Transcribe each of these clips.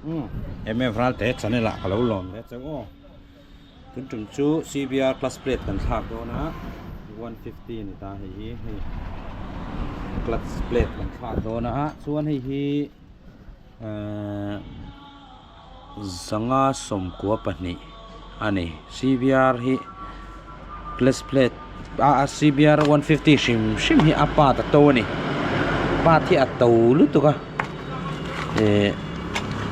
Umm MF Ralte channel ah ka lo lawm ve chauh aw. Tun tum chu CBR clutch plate kan thlak dawn a, 150 a ni ta hei hi hei clutch plate kan thlak dawn a chuan hei hi ehh zanga sawmkua pahnih a ni CBR hi clutch plate a CBR 150 hrim hrim hi a part a to a ni part hi a to lutuk a eh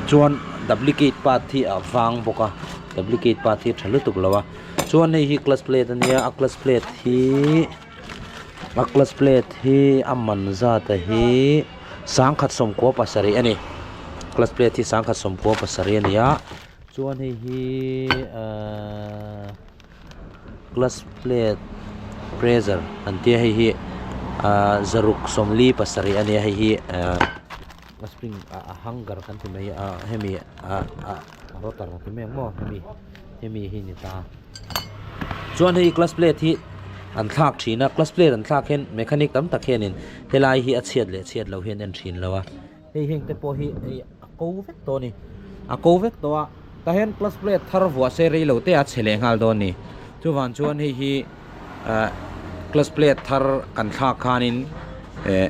chuan duplicate part hi a vang bawk a duplicate part hi a tha lutuk lo a chuan hei hi clutch plate a nia a clutch plate hi a clutch plate hi a man zat a hi sangkhat sawmkua pasarih a ni clutch plate hi sangkhat sawmkua pasarih a ni a chuan hei hi ahh clutch plate pressure an tia hei hi ahh zaruk sawmli pasarih a nia hei hi ahh a spring a hanger kan ti mai a hemi ah ah rotor an ti mai ang maw hemi hemi hi ni ta chuan hei clutch plate hi an thlak thin a clutch plate an thlak hian mechanic tam tak hianin helai hi a chhiat leh chhiat loh hian en thin lo a hei heng te pawh hi hei a ko vek tawh a ni a ko vek tawh a tah hian clutch plate thar vuah se rei lo te a chhe leh nghal dawn a ni chuvang chuan hei hi ah clutch plate thar kan thlak khanin eh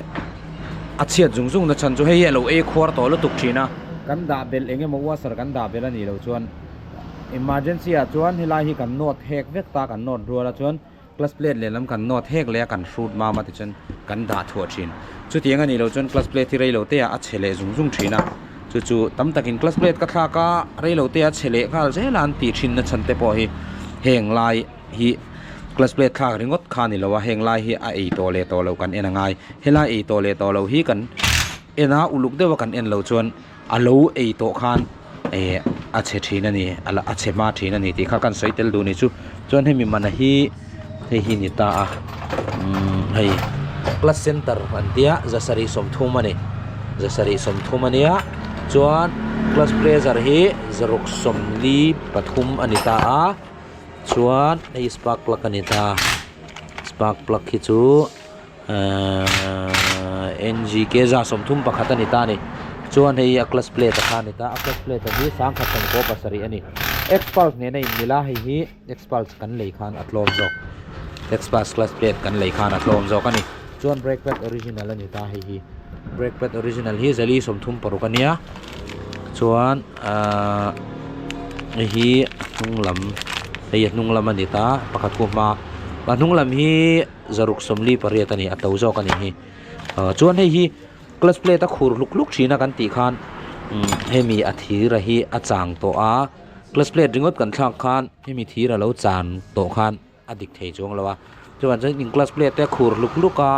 a chhiat zung zung na chhan chu hei hi a lo ei khuar tawh lutuk thin a kan dah belh eng emaw washer kan dah belh a nih loh chuan emergency ah chuan helai hi kan nawt hek vek ta kan nawt rual a chuan clutch plate lehlam kan nawt hek leh a kan hrut mam a tichuan kan dah thuah thin chutiang a nih loh chuan clutch plate hi rei lo te ah a chhe leh zung zung thin a chu chu tam takin clutch plate ka thlak a rei lo te ah a chhe leh nghal zel a an tih thin na chhan te pawh hi heng lai hi clutch plate thlak ringawt kha a ni lo a heng lai hi a ei tawh leh tawh loh kan en a ngai helai ei tawh leh tawh loh hi kan en a uluk deuh a kan en loh chuan a lo ei tawh khan eh a chhe thin a ni a chhe hma thin a ni tih kha kan sawi tel duh a ni chu chuan hemi mana hi hei hi ni ta a umm hei clutch center an tia zasarih sawmthum a ni zasarih sawmthum a nia chuan clutch pressure hi zaruk sawmli pathum a ni ta a. Chuan hei spark plug a ni ta spark plug hi chu ehh NGK za sawmthum pakhat a ni ta a ni chuan hei a clutch plate a kha a ni ta a clutch plate a hi sangkhat sawmkaw pasarih a ni xpulse nena in mil a hei hi xpulse kan lei khan a tlawm zawk xpulse clutch plate kan lei khan a tlawm zawk a ni chuan brake pad original a ni ta hei hi brake pad original hi zali sawmthum paruk a nia chuan ahh hei hi a hnung lam hei a hnung lam a ni ta pakhat khu hma a hnung lam hi zaruk sawmli pariat a ni a to zawk a nih hi ah chuan hei hi clutch plate a khur hluk hluk thin a kan tih khan umm hemi a thir a hi a chang tawh a clutch plate ringawt kan thlak khan hemi thir a lo chan tawh khan a dik thei chuang lo a chuan chuan in clutch plate te a khur hluk hluk a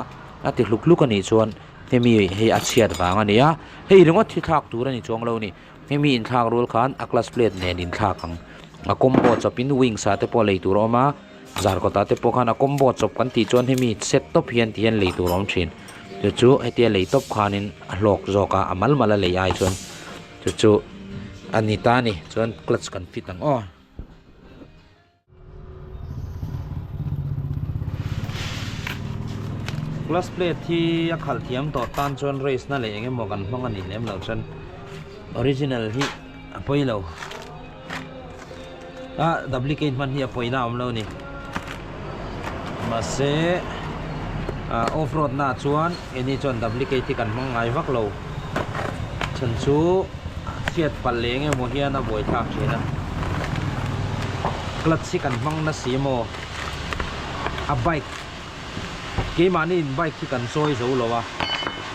a ti hluk hluk a nih chuan hemi hei a chhiat vang a ni a hei ringawt hi thlak tur a ni chuang lo a ni hemi inthlak rual khan a clutch plate nen inthlak ang a combo chawp in wings ah te pawh lei tur a awm a zarkawt ah te pawh khan a combo chawp kan tih chuan hemi set tawp hian ti hian lei tur a awm thin chu chu hetia lei tawp khanin a hlawk zawk a a mal mal a lei ai chuan chu chu a ni ta a ni chuan clutch kan fit ang aw. Clutch plate hi a khalh thiam tawh tan chuan race na leh eng emaw kan hmang a nih lem loh chuan original hi a pawi lo a duplicate hman hi a pawina a awm lo a ni mahse ah off road na ah chuan keini chuan duplicate hi kan hmang ngai vak lo chhan chu. Chhiat palh leh eng emaw hian a buaithlak thin a, clutch hi kan hmang nasi maw a bike keimahni in bike hi kan chawi zo lo a,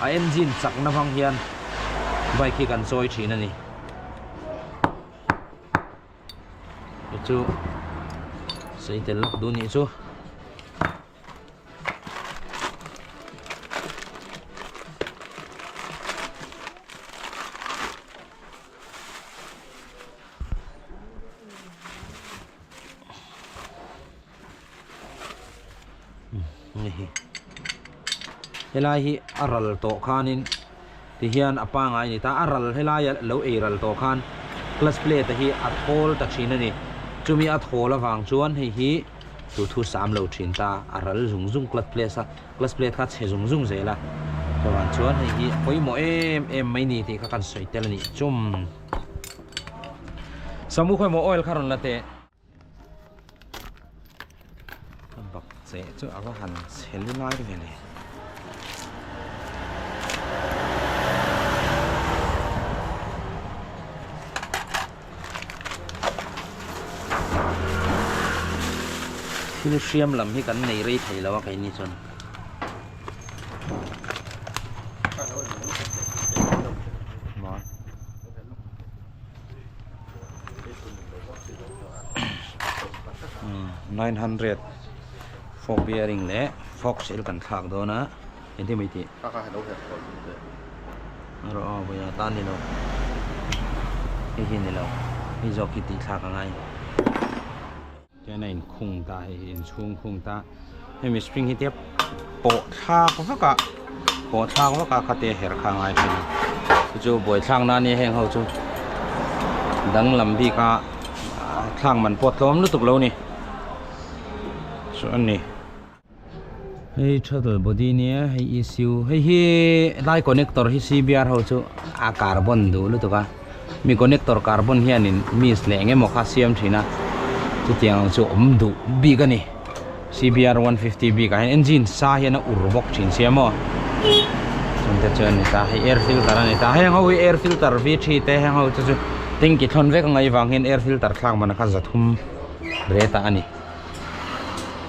a engine chakna hmang hian bike hi kan chawi thin a ni. Chu chu sawi tel lawk duh nih chu. Helai hi a ral tawh khanin tihian a pangai a ni ta a ral helai a lo ei ral tawh khan clutch plate hi a thawl ta thin a ni chumi a thawl avang chuan hei hi chu thu sam lo thin ta a ral zung zung clutch plate a clutch plate kha chhe zung zung zel a chuvang chuan hei hi a pawimawh em em mai ni tih kha kan sawi tel a nih chum. Samu khawi maw oil kha rawn la teh. A bak cheh chu a va han chhe lu lai ve le. Thil hriam lam hi kan nei rei thei lo a keini chuan. 900 fork bearing leh fork seal kan thlak dawn a engtin mai tih erawh aw vawiin atan ni lo hei hi ni lo hei zawk hi tih thlak a ngai. Chuan a inkhung ta hei hi inchhung khung ta hemi spring hi te pawh thlak vak a pawh thlak vak a khate her kha a ngai thin a chu chu buaithlak nan nia heng ho chu danglam bik a thlak man pawh tlawm lutuk lo ni chu a ni. Hei throttle body nia hei ECU hei hi lai connector hi C_B_R ho chu a carbon duh lutuk a mi connector carbon hianin miss leh eng emaw kha siam thin a chutiang ang chu awm duh bik a ni C_B_R 150 bik ah hian engine sa hian a ur bawk thin sia maw chungte chu a ni ta hei air filter a ni ta heng ho hi air filter V3 te heng ho chu chu tanki thlawn vek a ngaih vang hian air filter thlak man kha zathum rate ah a ni.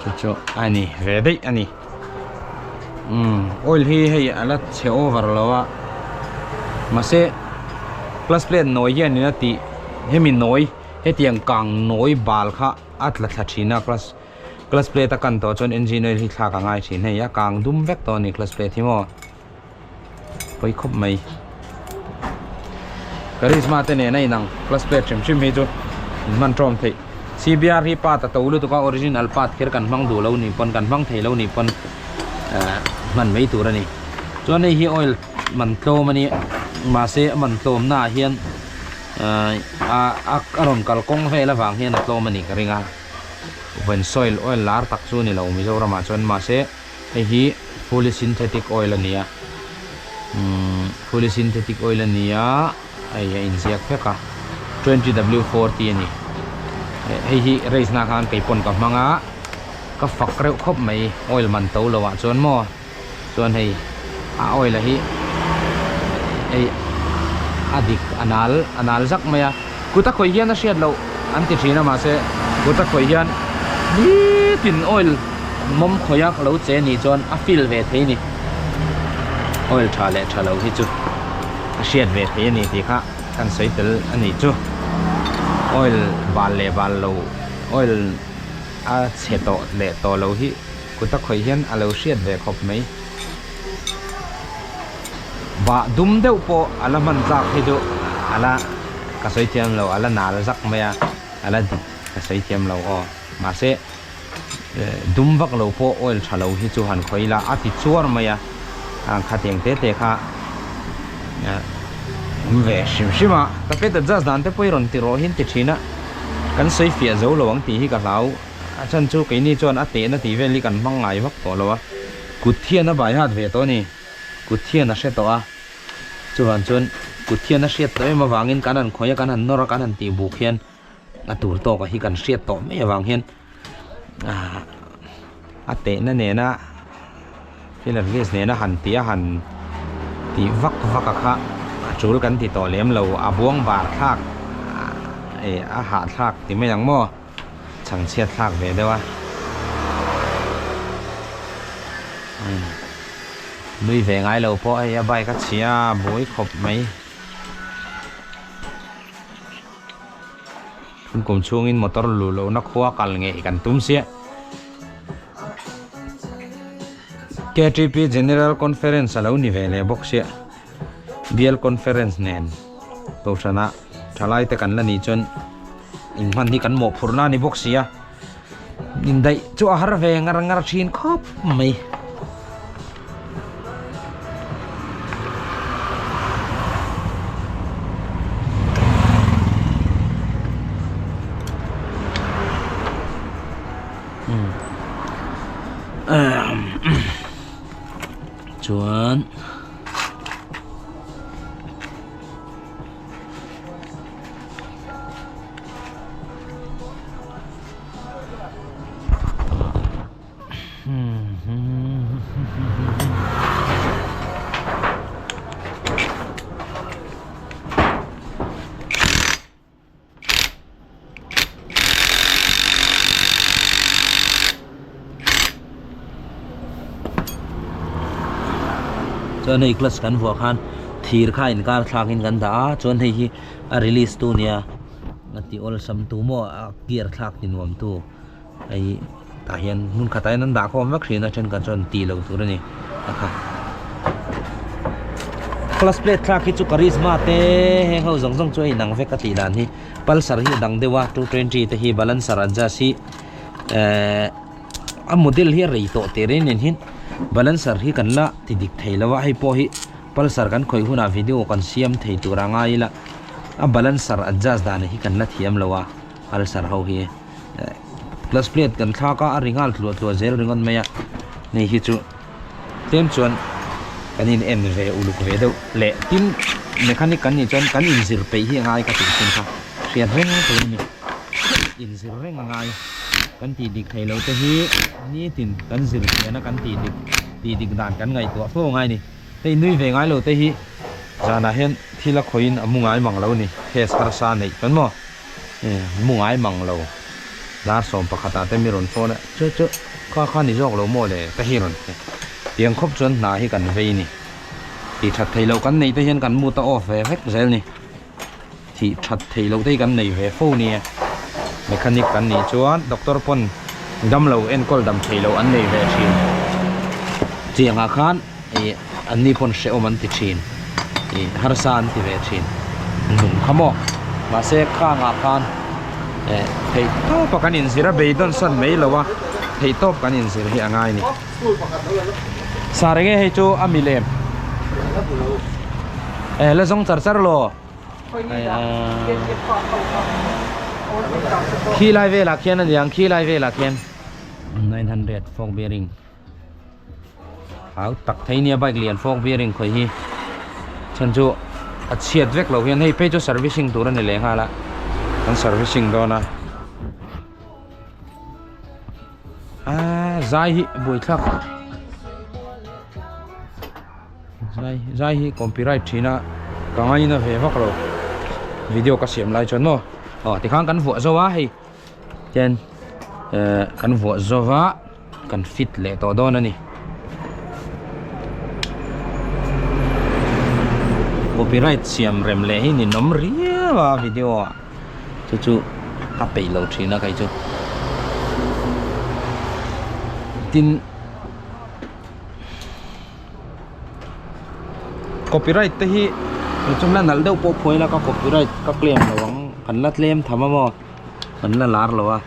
Chu chu a ni ve daih a ni umm oil hi hei a la chhe over lo a mahse clutch plate nawi hian in a tih hemi nawi hetiang kang nawi bal kha a tla thla thin a clutch clutch plate a kan tawh chuan engine oil hi thlak a ngai thin hei a kang dum vek tawh a ni clutch plate hi maw. Pawi khawp mai. Karizma te nen a inang clutch plate hrim hrim hi chu in hman tawm theih. CBR hi part a to lutuk a original part kher kan hmang duh lo ni pawn kan hmang thei lo ni pawn eh hman mai tur a ni. Chuan hei hi oil man tlawm a ni mahse a man tlawm naah hian eh a a rawn kal kawng vel avang hian a tlawm a nih ka ring a. Vensoil oil lar tak chu a ni lo Mizoramah chuan mahse. Hei hi fully synthetic oil a ni a umm fully synthetic oil a ni a hei a inziak vek a 20w40 a ni hei hi race na khan keipawn ka hmang a ka fak reuh khawp mai oil man to lo ah chuan maw chuan hei a oil a hi hei a dik a nal a nal zak mai a kut a khawih hian a hriat loh an ti thin a mahse kut a khawih hian nitin oil mawm khawih a lo che nih chuan a feel ve thei a ni oil tha leh tha lo hi chu a hriat ve thei a ni tih kha kan sawi tel a nih chu oil bal leh bal lo oil a chhe tawh leh tawh lo hi kut a khawih hian a lo hriat ve khawp mai. Bah dum deuh pawh a la hman tlak hi chu a la ka sawi thiam lo a la nal zak mai a a la dik ka sawi thiam lo aw mahse dum vak lo pawh oil tha lo hi chu han khawi ila a ti chuar mai a khatiang te te kha awm ve hrim hrim a carpet adjust dan te pawh i rawn ti rawh hi an ti thin a kan sawi fiah zo lo ang tih hi ka hlau. A chhan chu keini chuan a tehna tih vel hi kan hmang ngai vak tawh lo a, kut hian a bai hat ve tawh a ni, kut hian a hre tawh a, chuvang chuan kut hian a hriat tawh em avangin kan han khawih a, kan han nawr a, kan han tih buk hian a tur tawkah hi kan hriat tawh mai avang hian ah a tehna nena filler gas nena han tih a han tih vak vak a kha a tul kan ti tawh lem lo, a buang bar thlak eh a hahthlak ti mai ang maw. Chhangchhiat thlak ve deuh a. Nui ve ngai lo pawh hei a bike a chhia a buai khawp mai. Thun kum chhungin motor luh lohna khua kal ngei kan tum sia. KTP General Conference a lo ni ve leh bawk sia. Bial Conference nen Kohhrana thalai te kan la nih chuan inhman hi kan mawhphurhna a ni bawk si a, indaih chu a har ve ngar ngar thin khawp mai. Chuan. Chuan hei clutch kan vuah khan thir kha inkar thlak in kan dah a chuan hei hi a release tu nia a ti awlsam tu maw a gear thlak ti nuam tu hei tah hian hmun khatah hian an dah khawm vek thin a thenkhat chuan tih loh tur a ni a kha clutch plate thlak hi chu karizma te heng ho zawng zawng chu a inang vek a tih dan hi pulsar hi a dang deuh a 220 te hi balancer adjust hi ehh a model hi a rei tawh teh reng nen hian balancer hi kan la ti dik thei lo a hei pawh hi pulsar kan khawih hunah video kan siam thei tur a ngai ila a balancer adjust dan hi kan la thiam lo a pulsar ho hi eh clutch plate kan thlak a a ri nghal thluah thluah zel ringawt mai a hei hi chu tlem chuan kan in en ve uluk ve deuh leh tin mechanic kan nih chuan kan inzir peih hi a ngai ka tih thin kha hriat reng tur a ni inzir reng a ngai kan tih dik thei lo te hi nitin kan zir chian a kan tih dik tih dik dan kan ngaihtuah fo ngai a ni hei nui ve ngai lo te hi zanah hian thil a khawihin a mu ngai mang lo a ni case harsa neih chuan maw mu ngai mang lo dar 11 ah te mi rawn phone a chu chu kha kha ni zawk lo maw le ka hi rawn ti tiang khawp chuan hna hi kan vei a ni tih that theih loh kan neih te hian kan mood a off ve vek zel a ni tih that theih loh te hi kan nei ve fo nia mechanic kan nih chuan doctor pawn damlo enkawl dam theih loh an nei ve thin chiang ah khan ih an ni pawn hrehawm an ti thin ih harsa an ti ve thin nung kha maw mahse khang ah khan eh theih tawp a kan inzir a beidawn san mai lo a theih tawp kan inzir hi a ngai a ni sar enge hei chu a milem eh la zawng char char law khi lai velah khian a niang khi lai velah khian 900 fork bearing Hau tak thei nia bike lian fork bearing khawi hi chhan chu a chhiat vek loh hian hei phei chu servicing tur a ni leh nghal a kan servicing dawn a aaa zai hi buaithlak zai zai hi copyright thin a ka ngaina ve vak lo video ka siam lai chuan maw aw tikhan kan vuah zo a hei. Ten eh kan vuah zawva kan fit leh tawh dawn a ni. Copyright siam rem leh hi ninawm riau a video ah chu chu ka peih lo thin a kei chu. Tin copyright te hi chumi la nalh deuh pawh phuai ila ka copyright ka claim lo ang kan la tlem tham a maw. Kan la lar lo a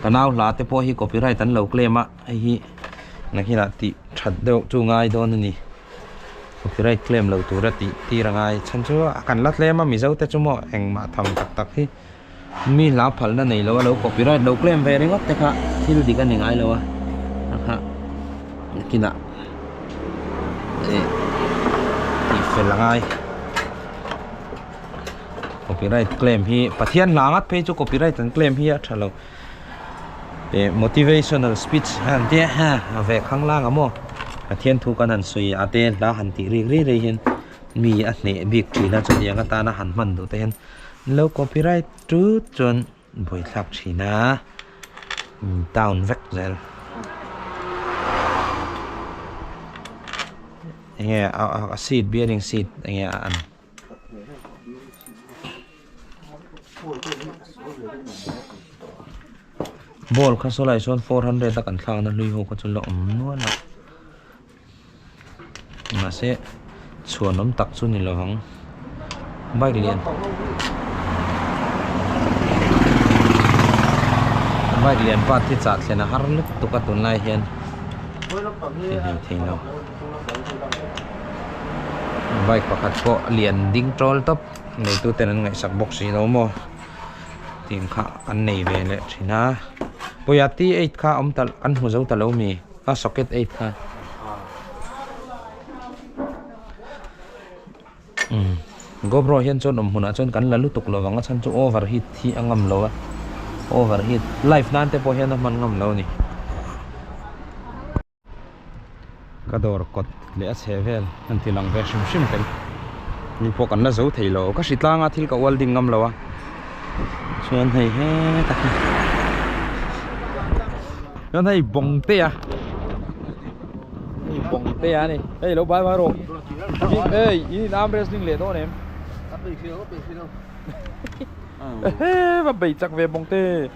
ka nau hla te pawh hi copyright an lo claim a hei hi nakinah tih that deuh chu ngai dawn a ni copyright claim lo tura tih tir a ngai chhan chu a kan la tlem a mizo te chu maw engmah tham tak tak hi mi hla phalna nei lo a lo copyright lo claim ve ringawt te kha thil dik a ni ngai lo a kha nakinah eh tih fel a ngai. Copyright claim hi Pathian hla ngat phei chu copyright an claim hi a tha lo eh motivational speech han tia ha a ve khang lang a maw Pathian thu kan han sawi a te hla han tih rik ri ri hian mi a hneh bik thin a chutiang atana han hman duh te hian an lo copyright tut chuan buaithlak thin a down vek zel enge a seat bearing seat enge a an. Ball kha saw lai sawn 400 a kan thlakna hlui ho kha chu la awm nual a mahse chhuanawm tak chu ni lovang bike lian bike lian part hi chah thlen a har lutuk a tunlai hian ti hlei thei lo. Bike pakhat pawh lian ding tawl tawp neitu ten an ngaihsak bawk si lo maw tih kha an nei ve leh thin a pawia T8 kha awm ta kan hmu zo ta lo mi a socket 8 kha umm GoPro hian chuan awm hmunah chuan kan la lutuk lo vang a chhan chu over heat hi a ngam lo a over heat live nan te pawh hian a hman ngam lo a ni. Ka dawr kawt leh a chhe vel an ti lang ve hrim hrim tel ni pawh kan la zo thei lo ka hri tlang a thil ka welding ngam lo a chuan hei heta hi chuan hei bawng te a. Bawng te a ni. Hei lo bai bai rawh. Hey, in in arm wrestling leh dawn em? A bei hrih lo, a bei hrih lo. Ehe, va bei chak ve bawng te.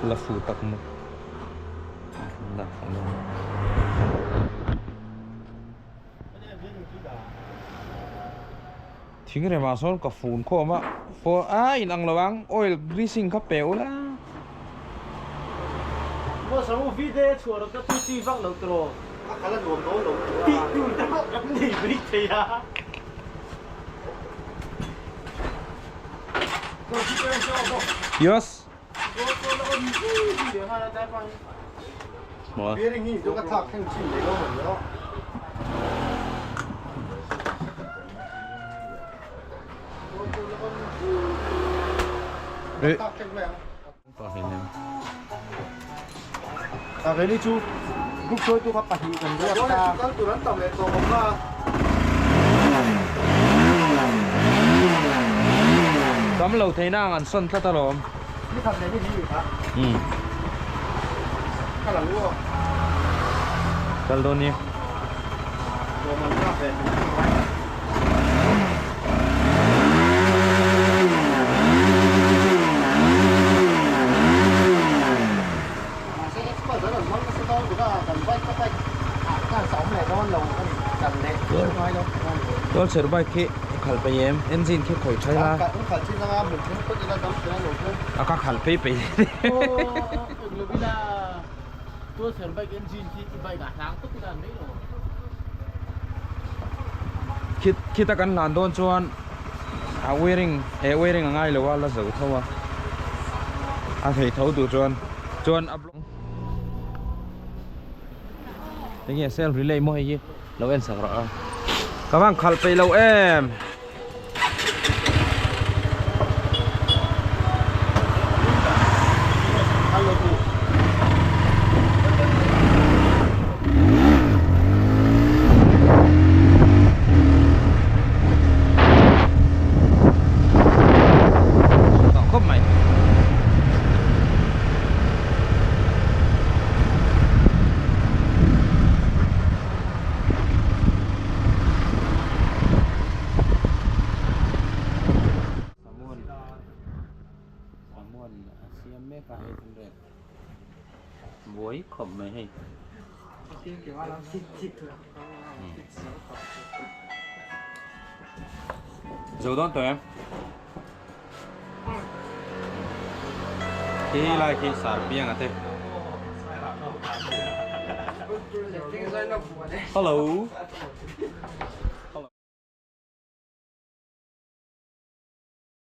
La fu tak maw la Thing remah sawn ka fun khawm a for a in ang lo ang oil greasing kha pe ula. Yes. Maw? Eh. Tam lo theihna ang an sawn tlat alawm. Kal dawn nia. Tual chher bike khi khalh peih em? Engine khi khawih tha ila. A ka khalh phei peih Khita kan hlan dawn chuan a wearing he wearing a ngai lo a la zo tho a a thei tho duh chuan chuan a block enge self relay maw hei hi lo en sak rawh a ka van khalh peih lo em. Khawp mai. Samuan Samuan a siam mek a 800 buai khawp mai hei. Zo dawn tawh em? Khi lai khi sar piang a te. Hello.